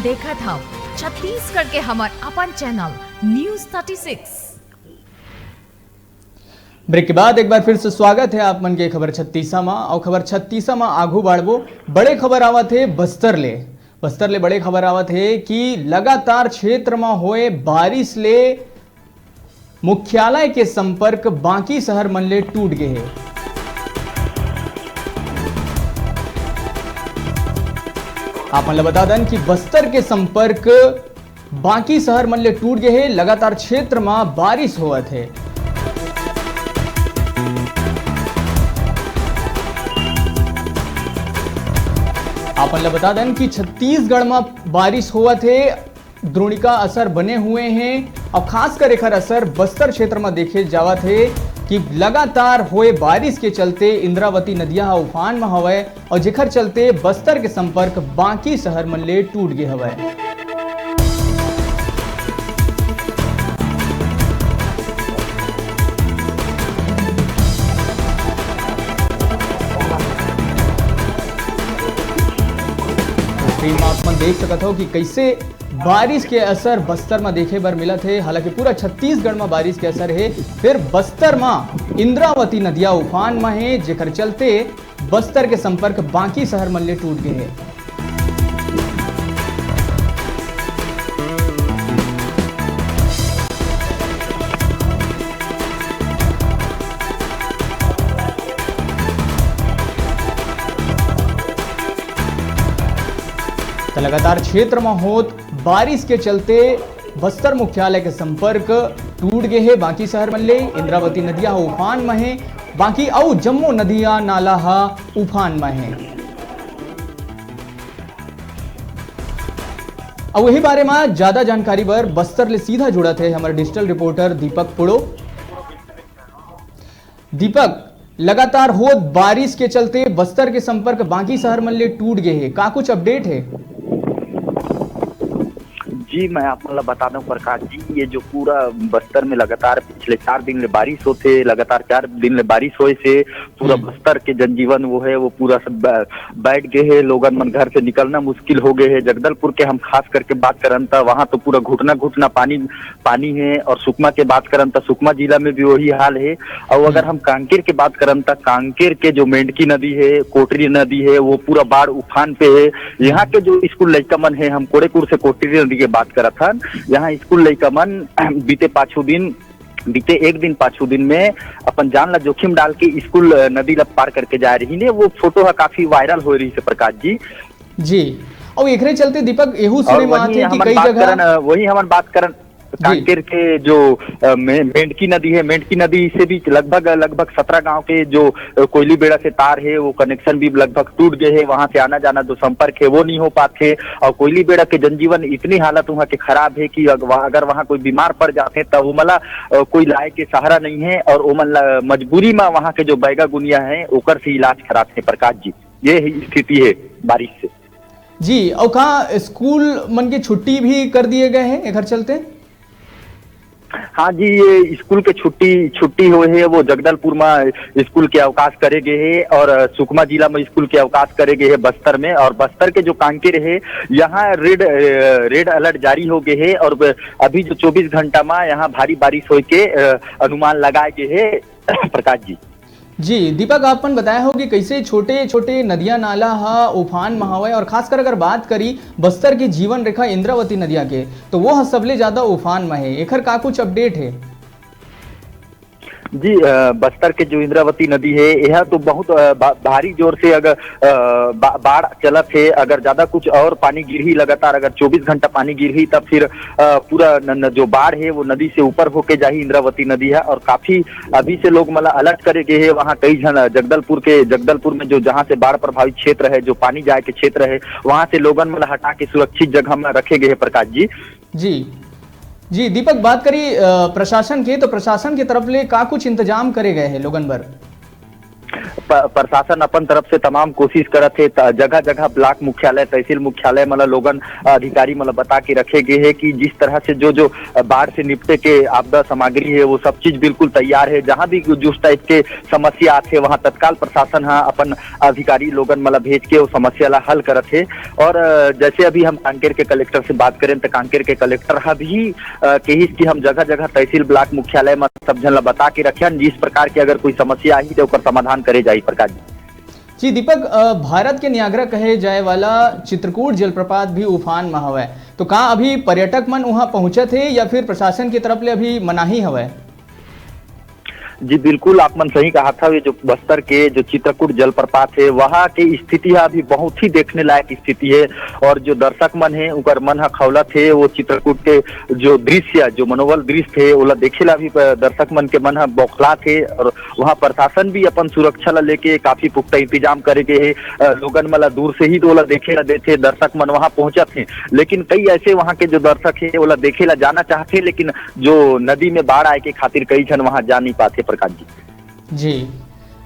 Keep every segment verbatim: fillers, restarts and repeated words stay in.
देखत हव छत्तीसगढ़ के हमर अपन channel news thirty six. Break के बाद एक बार फिर से स्वागत है आप मन के खबर छत्तीसा मा। और खबर छत्तीसा मा आगू बाढ़बो, बड़े खबर आवत है बस्तर ले। बस्तर ले बड़े खबर आवत है कि लगातार क्षेत्र मा होए बारिश ले मुख्यालय के संपर्क बाकी शहर मन ले टूट गे हे। आप मन ल बता दन कि बस्तर के संपर्क बाकी शहर मन ले टूट गे हे। लगातार क्षेत्र म बारिश होवत हे। आप मन ल बता दन कि छत्तीसगढ़ म बारिश होवत हे, द्रोणिका असर बने हुए हैं। अब खासकर एखर असर बस्तर क्षेत्र म देखे जावत हे कि लगातार होए बारिश के चलते इंद्रावती नदिया ह उफान म हवय और जेखर चलते बस्तर के संपर्क बाकी शहर मन ले टूट गे हवय। स्क्रीन म आप मन देख सकत हो कि कैसे बारिश के असर बस्तर म देखे बर मिलत हे। हालांकि पूरा छत्तीसगढ़ म बारिश के असर हे, फिर बस्तर म इंद्रावती नदिया उफान म हे, जेकर चलते बस्तर के संपर्क बाकी शहर मन ले टूट गे हे। त लगातार क्षेत्र म होत बारिश के चलते बस्तर मुख्यालय के संपर्क टूट गे हे। बाकी शहर मन ले इंद्रावती नदिया ह उफान म हे, बाकी अउ जम्मो नदिया नाला ह उफान म हे। अउ यही बारे म ज्यादा जानकारी बर बस्तर ले सीधा जुड़त हे हमर डिजिटल रिपोर्टर दीपक पुड़ो। दीपक, लगातार होत बारिश के चलते बस्तर के संपर्क बाकी शहर मन ले टूट गे हे, का कुछ अपडेट हे? जी, मैं आप मन ला बता दूं प्रकाश जी, ये जो पूरा बस्तर में लगातार पिछले चार दिन ले बारिश होथे, लगातार चार दिन ले बारिश होए से पूरा हम्म। बस्तर के जनजीवन वो है, वो पूरा सब ब-, बैठ गए है। लोगन मन घर से निकलना मुश्किल हो गए है। जगदलपुर के हम खास करके बात करन त वहाँ तो पूरा घुटना घुटना पानी, पानी है। और सुकमा के बात करन त सुकमा जिला में भी वही हाल है। और अगर हम्म। हम कांकेर के बात करन त कांकेर के जो मेंढकी नदी है, कोटरी नदी है, वो पूरा बाढ़ उफान पे है। यहाँ के जो स्कूल लइका मन है, हम कोड़ेकुर से कोटरी नदी के बात करत हन, यहाँ स्कूल लइका मन बीते पाछू दिन, बीते एक दिन पाछू दिन में अपन जान ला जोखिम डाल के स्कूल, अ, नदी ला पार करके जाए रही ने, वो फोटो ह काफी वायरल हो रही से प्रकाश जी। जी, और एकरे चलते दीपक एहू और सुने में वही आथे कि हमन कई बात जगह करन, अ, वही हमन बात करन जी। कांकेर के जो, अ, मे-, मेंढकी नदी है, मेंढकी नदी से भी लगभग, लगभग सत्रह गांव के जो, अ, कोयली बेड़ा से तार है, वो कनेक्शन भी लगभग टूट गए है। वहां से आना जाना जो संपर्क है, वो नहीं हो पाते। और कोयली बेड़ा के जनजीवन इतनी हालत वहां के खराब है कि अग-, वहां, अगर वहां कोई बीमार पड़ जाते, तब वो मला, अ, कोई लाए के सहारा नहीं है और वो मन ला मजबूरी में वहां के जो बैगा गुनिया है, ओकर से इलाज कराते हैं प्रकाश जी। ये ही स्थिति है बारिश से। जी, और का स्कूल मन के छुट्टी भी कर दिए गए हैं एकर चलते? हाँ जी, ये स्कूल के छुट्टी, छुट्टी होए हे, वो जगदलपुर में स्कूल के अवकाश करे गए हे और, अ, सुकमा जिला में स्कूल के अवकाश करे गए हे बस्तर में। और बस्तर के जो कांकेर हे, यहाँ रेड, अ, रेड अलर्ट जारी हो गए हे और ब-, अभी जो चौबीस घंटा में यहाँ भारी बारिश होए के, अ, अनुमान लगाए गए हे। प्रकाश जी। जी, दीपक, आप मन बताए हो कि कैसे छोटे-छोटे नदिया नाला ह उफान म हवय और खासकर अगर बात करी बस्तर के जीवन रेखा इंद्रावती नदिया के, तो वो ह सबले ज्यादा उफान म हे। एखर का कुछ अपडेट हे? जी, अ, बस्तर के जो इंद्रावती नदी हे, यह तो बहुत, अ, भा-, भारी जोर से अगर, अ, बा-, बाढ़ चलत हे, अगर ज्यादा कुछ और पानी गिरही लगातार, अगर चौबीस घंटा पानी गिरही, तब फिर, अ, पूरा न, न, जो बाढ़ हे, वो नदी से ऊपर होके जाही इंद्रावती नदी ह। और काफी अभी से लोग मन ला अलर्ट करे गे हे। वहाँ कई झन जगदलपुर के, जगदलपुर में जो जहाँ से बाढ़ प्रभावित क्षेत्र है, जो पानी जाए के क्षेत्र है, वहाँ से लोगन मन ला हटा के सुरक्षित जगह में रखे गए हे प्रकाश जी। जी, जी दीपक, बात करी, अ, प्रशासन के, तो प्रशासन के तरफ ले का कुछ इंतजाम करे गए हे लोगन बर? प-, प्रशासन अपन तरफ से तमाम कोशिश करत हे। त-, जगह-जगह ब्लॉक मुख्यालय, तहसील मुख्यालय मन ल लोगन, अधिकारी मन ल बता के रखे गे हे कि जिस तरह से जो, जो बाढ़ से निपटे के आपदा सामग्री हे, वो सब चीज बिल्कुल तैयार हे। जहां भी जिस टाइप के समस्या आथे, वहां तत्काल प्रशासन ह अपन अधिकारी लोगन मन ल भेज के वो समस्या ल हल करत हे। और, अ, जैसे अभी हम कांकेर के कलेक्टर से बात करें, तो कांकेर के कलेक्टर ह भी, अ, कहिस कि हम जगह-जगह तहसील ब्लॉक मुख्यालय म सब झन ल बता के रखे हन, जिस प्रकार के अगर कोई समस्या आही, तो ओकर समाधान करे जाही। प्रकाश जी। जी दीपक, अ, भारत के नियाग्रा कहे जाए वाला चित्रकूट जलप्रपात भी उफान म हवय, तो का अभी पर्यटक मन उहां पहुंचत हे या फिर प्रशासन की तरफ ले अभी मनाही हवय? जी बिल्कुल, आप मन सही कहा था। ये जो बस्तर के जो चित्रकूट जलप्रपात है, वहाँ की स्थिति है अभी बहुत ही देखने लायक स्थिति है। और जो दर्शक मन है, उनकर मन ह खौलत है। वो चित्रकूट के जो दृश्य, जो मनोवल दृश्य थे, ओला देखे ला भी प-, दर्शक मन के मन ह बौखलात है। और वहाँ प्रशासन भी अपन सुरक्षा ला लेके काफी पुख्ता इंतजाम करे गे है। अ, लोगन मन ला दूर से ही तो ओला देखे ला देथे, दर्शक मन वहाँ पहुँचत है, लेकिन कई ऐसे वहाँ के जो दर्शक है, ओला देखे ला जाना चाहते हैं, लेकिन जो नदी में बाढ़ आए के खातिर कई झन वहाँ जा नहीं पाते, प्रकाश जी। जी,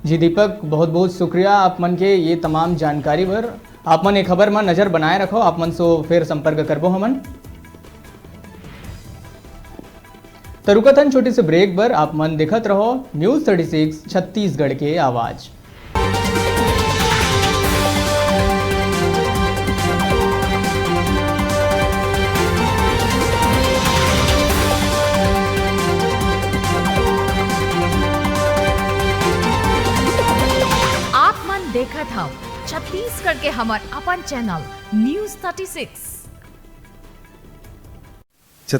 जी दीपक, बहुत बहुत शुक्रिया आप मन के ये तमाम जानकारी बर। आप मन ये खबर म नजर बनाए रखो, आप मन से फिर संपर्क करबो हमन। त रुकत हन छोटे से ब्रेक बर, आप मन देखत रहो News Thirty Six छत्तीसगढ़ के आवाज। आप मन देखत हव छत्तीसगढ़ के हमर अपन चैनल News Thirty Six।